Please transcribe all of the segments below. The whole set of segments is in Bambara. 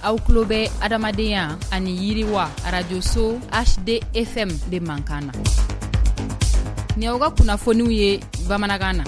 Aw tulo bɛ adamadenya ani yiriwa arajoso HDFM de mankan na. Nin y'aw ka kunnafoniw ye bamanankan na.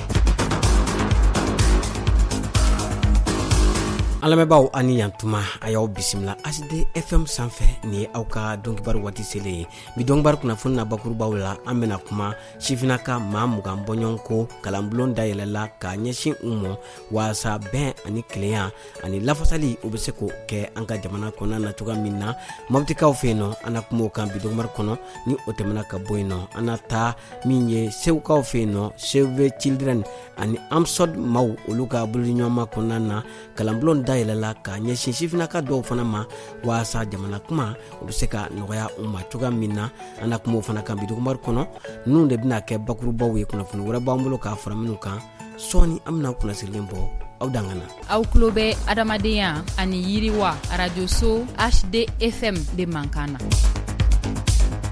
An lamɛnbaaw aw ni yantuma, a y'aw bisimila HDFM sanfɛ. Nin ye aw ka donkibaru waati selen ye. Bi donkibaru kunnafoni na, bakurubaw la, an bɛna kuma sifinnaka maa 20 bɔɲɔgɔnko kalanbulon dayɛlɛla ka ɲɛsin u ma waasa bɛn ani kelenya ani lafasali, o bɛ se k'o kɛ an ka jamana kɔnɔna na cogoya min na Mɔptikaw fɛ yen nɔ. An na kuma o kan bi donkibaru kɔnɔ. Ni o tɛmɛna ka bɔ yen nɔ, an na taa min ye Segukaw fɛ yen nɔ, Save the Children ani AMSODE maaw, olu ka bolodiɲɔgɔnma kɔnɔna na, kalanbulon dayɛlɛla ka ɲɛsin sifinnaka dɔw fana ma waasa jamana kuma, o bɛ se ka nɔgɔya u ma cogoya min na. An na kuma o fana kan bi donkibaru kɔnɔ. Ninnu de bɛna kɛ bakurubaw ye. Kunnafoni wɛrɛ b'an bolo k'a fara minnu kan sɔɔni, an bɛna kunnasirilen bɔ aw dan na. Aw tulo bɛ adamadenya ani yiriwa arajoso HDFM de mankan na.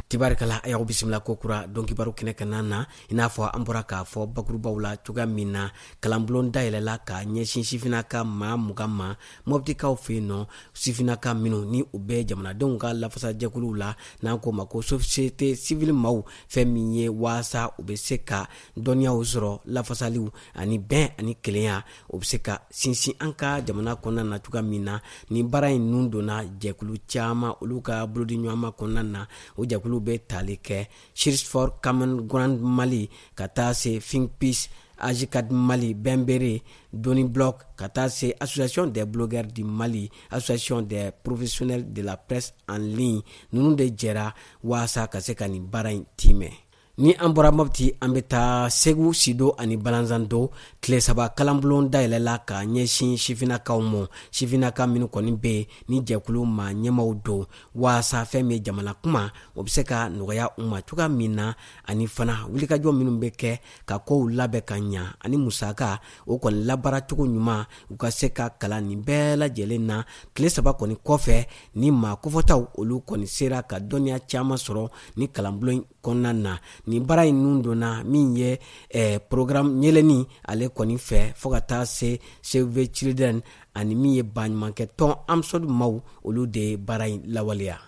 Tibarikala, a y'aw bisimila kokura donkibaru kɛnɛ kan na. I n'a fɔ an bɔra k'a fɔ bakurubaw la cogoya min na, kalanbulon dayɛlɛla ka ɲɛsin sifinnaka maa 20 ma Mɔptikaw fɛ yen nɔ, sifinnaka minnu ni u bɛ jamanadenw ka lafasajɛkuluw la, n'an k'o ma ko société civile maaw, fɛn min ye waasa u bɛ se ka dɔnniyaw sɔrɔ lafasaliw ani bɛn ani kelenya, o bɛ se ka sinsin an ka jamana kɔnɔna na cogoya min na. Nin baara in nun donna jɛkulu caman, olu ka bolodiɲɔgɔnma kɔnɔna na. O jɛkulu bɛ tali kɛ Search for Common Ground Mali, ka taa se Think Peace, AJCAD Mali, Bɛnbere, Doni Bloc, ka taa se Association des blogueurs du Mali, Association des professionnels de la presse en ligne. Ninnu de jɛra waasa ka se ka nin baara in timɛ. Ni an bɔra Mɔpti, an bɛ taa Segu Sido ani Balanzando. Tile 3 kalanbulon dayɛlɛla ka ɲɛsin sifinnakaw ma, sifinnaka minnu kɔni bɛ yen ni jɛkulu maa ɲɛmaw don, waasa fɛn min ye jamana kuma, o bɛ se ka nɔgɔya u ma cogoya min na, ani fana wulikajɔ minnu bɛ kɛ ka kow labɛn ka ɲa, ani musaka o kɔni labaara cogo ɲuman, u ka se ka kalan nin bɛɛ lajɛlen na. Tile 3 kɔni kɔfɛ, ni maa kofɔtaw, olu kɔni sera ka dɔnniya caman sɔrɔ ni kalanbulon kɔnɔna na. Nin baara in nun donna min ye programme ɲɛlɛni ale kɔni fɛ, fo ka taa se Save the Children ani min ye baɲumankɛ tɔn AMSODE maaw, olu de ye baara in lawaleya.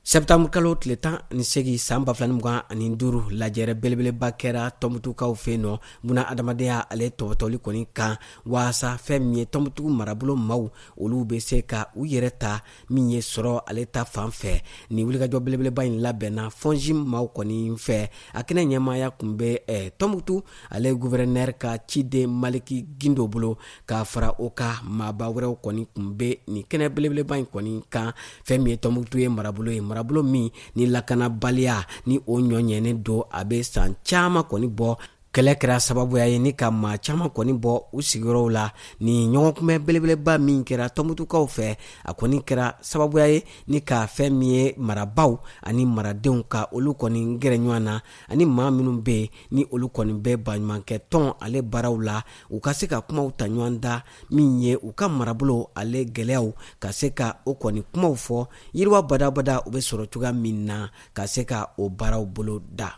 Sɛptanburu kalo tile 18 san 2025, lajɛrɛ belebeleba kɛra Tɔnbutukaw fɛ yen nɔ, buna adamadenya ale tɔbɔtɔli kɔni kan, waasa fɛn min ye Tɔnbutu marabolo maaw, olu bɛ se ka u yɛrɛ ta min ye sɔrɔ ale ta fan fɛ. Nin wulikajɔ belebeleba in labɛnna FONGIP maaw kɔni fɛ. A kɛnɛ ɲɛmaaya tun bɛ Tɔnbutu ale guvɛrɛnɛri ka ciden Maliki Gindo bolo. K'a fara o kan, maaba wɛrɛw kɔni tun bɛ nin kɛnɛ belebeleba in kɔni kan. Fɛn min ye Tɔnbutu ye marabolo ye, marabolo min ni lakanabaliya ni o ɲɔɲɛnen don, a bɛ san caman kɔni bɔ. Kɛlɛ kɛra sababuya ye ni ka maa caman kɔni bɔ u sigiyɔrɔw la. Ni ɲɔgɔnkunbɛn belebeleba min kɛra Tɔnbutukaw fɛ, a kɔni kɛra sababuya ye ni ka fɛn min ye marabaw ani maradenw, ka olu kɔni gɛrɛ ɲɔgɔn na, ani maa minnu bɛ yen ni olu kɔni bɛ baɲumankɛ tɔn ale baaraw la, u ka se ka kumaw ta ɲɔgɔn da, min ye u ka marabolo ale gɛlɛyaw, ka se ka o kɔni kumaw fɔ, yiriwa badabada o bɛ sɔrɔ cogoya min na, ka se ka o baaraw bolo da.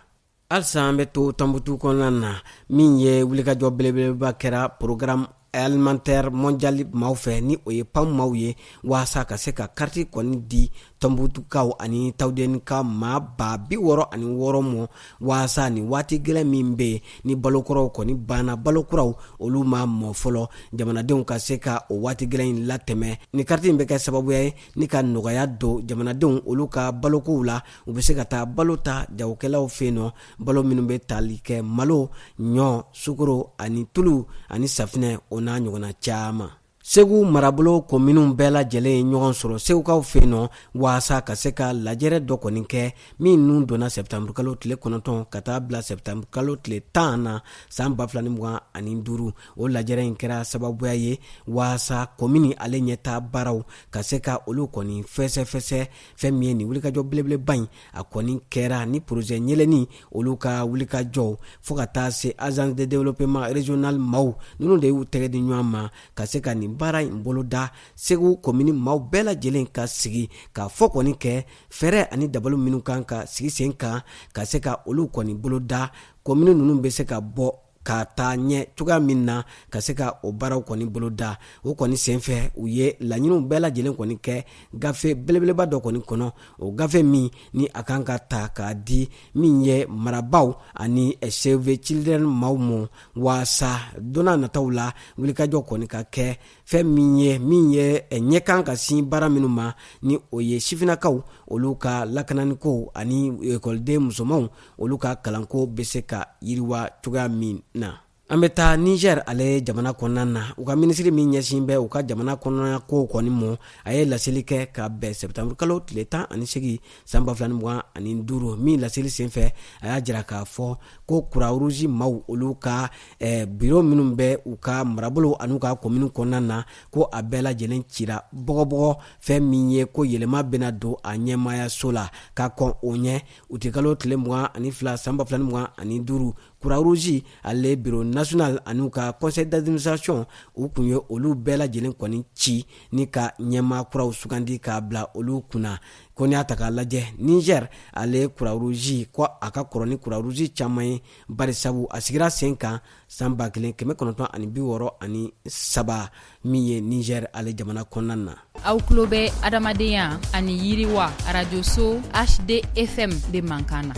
Halisa an bɛ to Tɔnbutu kɔnɔna na. Min ye wulikajɔ belebeleba kɛra Programme alimentaire mondial maaw fɛ, ni o ye PAM maaw ye, waasa ka se ka kariti kɔni di Tɔnbutukaw ani Tawudenikaw maa 66,000 ma, waasa ni waati gɛlɛn min bɛ yen ni balokɔrɔw kɔni banna, balokuraw olu ma mɔ fɔlɔ, jamanadenw ka se ka o waati gɛlɛn in latɛmɛ. Ni kariti in bɛ kɛ sababuya ye ni ka nɔgɔya don jamanadenw olu ka balokow la, u bɛ se ka taa balo ta jagokɛlaw fɛ yen nɔ, balo minnu bɛ tali kɛ malo, ɲɔ, sukoro ani tulu ani safinɛ, o n'a ɲɔgɔnna caman. Segu marabolo kominiw bɛɛ lajɛlen ye ɲɔgɔn sɔrɔ Segukaw fɛ yen nɔ waasa ka se ka lajɛrɛ dɔ kɔni kɛ, min nun donna sɛptanburukalo tile 9 ka taa bila sɛptanburukalo tile 10 na san 2025. O lajɛrɛ in kɛra sababuya ye waasa komini ale ɲɛtaa baaraw ka se ka olu kɔni fɛsɛfɛsɛ. Fɛn min ye nin wulikajɔ belebeleba in, a kɔni kɛra ni porozɛ ɲɛlɛni olu ka wulikajɔw, fo ka taa se Agence de développement régional maaw, ninnu de y'u tɛgɛ di ɲɔgɔn ma ka se ka nin baara in boloda. Segu komini maaw bɛɛ lajɛlen ka sigi ka fɔ kɔni kɛ fɛɛrɛ ani dabali minnu kan ka sigi sen kan ka se ka olu kɔni boloda, komini ninnu bɛ se ka bɔ. ka taa ɲɛ cogoya min na ka se ka o baaraw kɔni boloda. O kɔni senfɛ, u ye laɲiniw bɛɛ lajɛlen kɔni kɛ gafe belebeleba dɔ kɔni kɔnɔ, o gafe min ni a kan ka ta k'a di min ye marabaaw ani Save the Children maaw ma, waasa don nataw la wulikajɔ kɔni ka kɛ fɛn min ye min ye ɲɛkan ka sin baara minnu ma, ni o ye sifinnakaw olu ka lakananiko ani ekɔliden musomanw olu ka kalanko bɛ se ka yiriwa cogoya min na. An bɛ taa Niger ale jamana kɔnɔna na. U ka minisiri min ɲɛsin bɛ u ka jamana kɔnɔna kow kɔni ma, a ye laseli kɛ ka bɛn sɛptanburu kalo tile 18 san 2025 min. Laseli senfɛ, a y'a jira k'a fɔ ko Croix-Rouge maaw olu ka biro minnu bɛ u ka marabolo an'u ka komini kɔnɔna na, ko a bɛɛ lajɛlen cira bɔgɔbɔgɔ. Fɛn min ye ko yɛlɛma bɛna don a ɲɛmaayaso la ka kɔn o ɲɛ, utikalo tile 22 san 2025, Croix-Rouge ale bureau national an'u ka conseil d'administration, u kun ye olu bɛɛ lajɛlen kɔni ci ni ka ɲɛmaa kuraw sugandi k'a bila olu kunna. Ko n'i y'a ta k'a lajɛ, Niger ale Croix-Rouge, ko a ka kɔrɔ ni Croix-Rouge caman ye, bari sabu a sigira sen kan san 1963, min ye Niger ale jamana kɔnɔna na. Aw tulo bɛ adamadenya ani yiriwa arajoso HDFM de mankan na.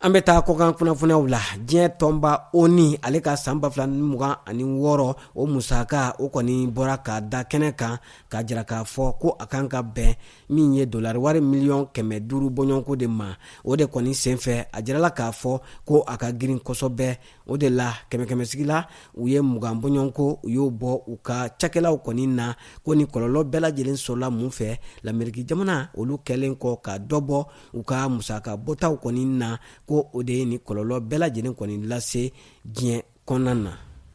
An bɛ taa kɔkan kunnafoniyaw la. Diɲɛ tɔnba ONU ale ka san 2026 o musaka, o kɔni bɔra ka da kɛnɛ kan k'a jira k'a fɔ ko a kan ka bɛn min ye dolari wari miliyɔn 500 bɔɲɔgɔnko de ma. O de kɔni senfɛ, a jirala k'a fɔ ko a ka girin kosɛbɛ. O de la, kɛmɛ kɛmɛsigi la, u ye 20 bɔɲɔgɔnko, u y'o bɔ u ka cakɛlaw kɔni na. Ko ni kɔlɔlɔ bɛɛ lajɛlen sɔrɔla mun fɛ? Lameriki jamana olu kɛlen kɔ ka dɔ bɔ u ka musaka bɔtaw kɔni na, ko o de ye ni kɔlɔlɔ bɛɛ lajɛlen kɔni lase diɲɛ kɔnɔna na.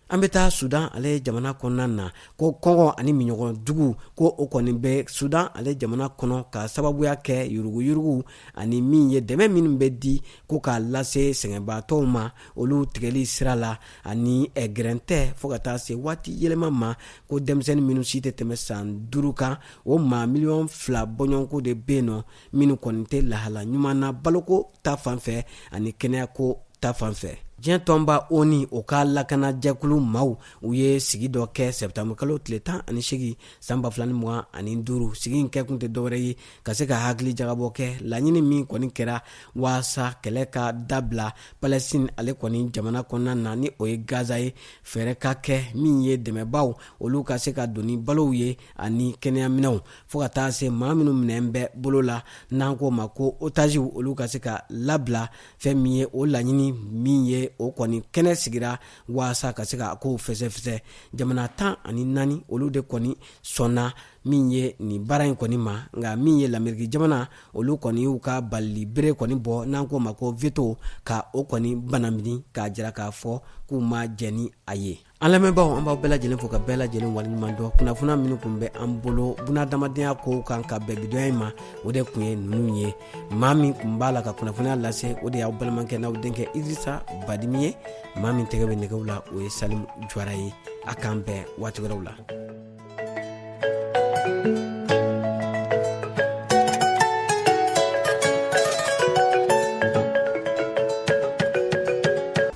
An bɛ taa Sudan ale jamana kɔnɔna na. Ko kɔngɔ ani minnɔgɔ jugu, ko o kɔni bɛ Sudan ale jamana kɔnɔ ka sababuya kɛ yuruguyurugu ani min ye dɛmɛ minnu bɛ di ko k'a lase sɛgɛnbaatɔw ma, olu tigɛli sira la ani gɛrɛntɛ fo ka taa se waati yɛlɛma ma, ko denmisɛnnin minnu si tɛ tɛmɛ san 5 kan, o maa miliyɔn 2 bɔɲɔgɔnko de bɛ yen nɔ, minnu kɔni tɛ lahala ɲuman na baloko ta fan fɛ ani kɛnɛyako ta fan fɛ. Diɲɛ tɔnba ONU o ka lakanajɛkulu maaw, u ye sigi dɔ kɛ sɛptanburu kalo tile 18 san 2025. Sigi in kɛkun tɛ dɔwɛrɛ ye ka se ka hakili jagabɔ kɛ laɲini min kɔni kɛra waasa kɛlɛ ka dabila Palestine ale kɔni jamana kɔnɔna na, ni o ye Gaza ye, fɛɛrɛ ka kɛ min ye dɛmɛbaw olu ka se ka don ni balow ye ani kɛnɛyaminɛnw, fo ka taa se maa minnu minɛn bɛ bolo la, n'an k'o ma ko otaziw, olu ka se ka labila. Fɛn min ye o laɲini min ye, o kɔni kɛnɛ sigira waasa ka se ka kow fɛsɛfɛsɛ. Jamana 14, olu de kɔni sɔnna min ye nin baara in kɔni ma. Nka min ye Lameriki jamana, olu kɔni y'u ka balili bere kɔni bɔ, n'an k'o ma ko veto, ka o kɔni banamini k'a jira k'a fɔ k'u ma jɛn ni a ye. An lamɛnbaaw, an b'aw bɛɛ lajɛlen fo ka bɛɛ lajɛlen waleɲuman dɔn. Kunnafoniya minnu tun bɛ an bolo bunadamadenya kow kan ka bɛn bidonya in ma, o de tun ye ninnu ye. Maa min tun b'a la ka kunnafoniya lase, o de y'aw balimakɛ n'aw denkɛ Idrissa Badimi ye. Maa min tɛgɛ bɛ nɛgɛw la, o ye Salimu Juwara ye. A k'an bɛn waati wɛrɛw la.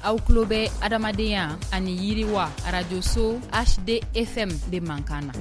Aw tulo bɛ adamadenya ani yiriwa arajoso HDFM de mankan na.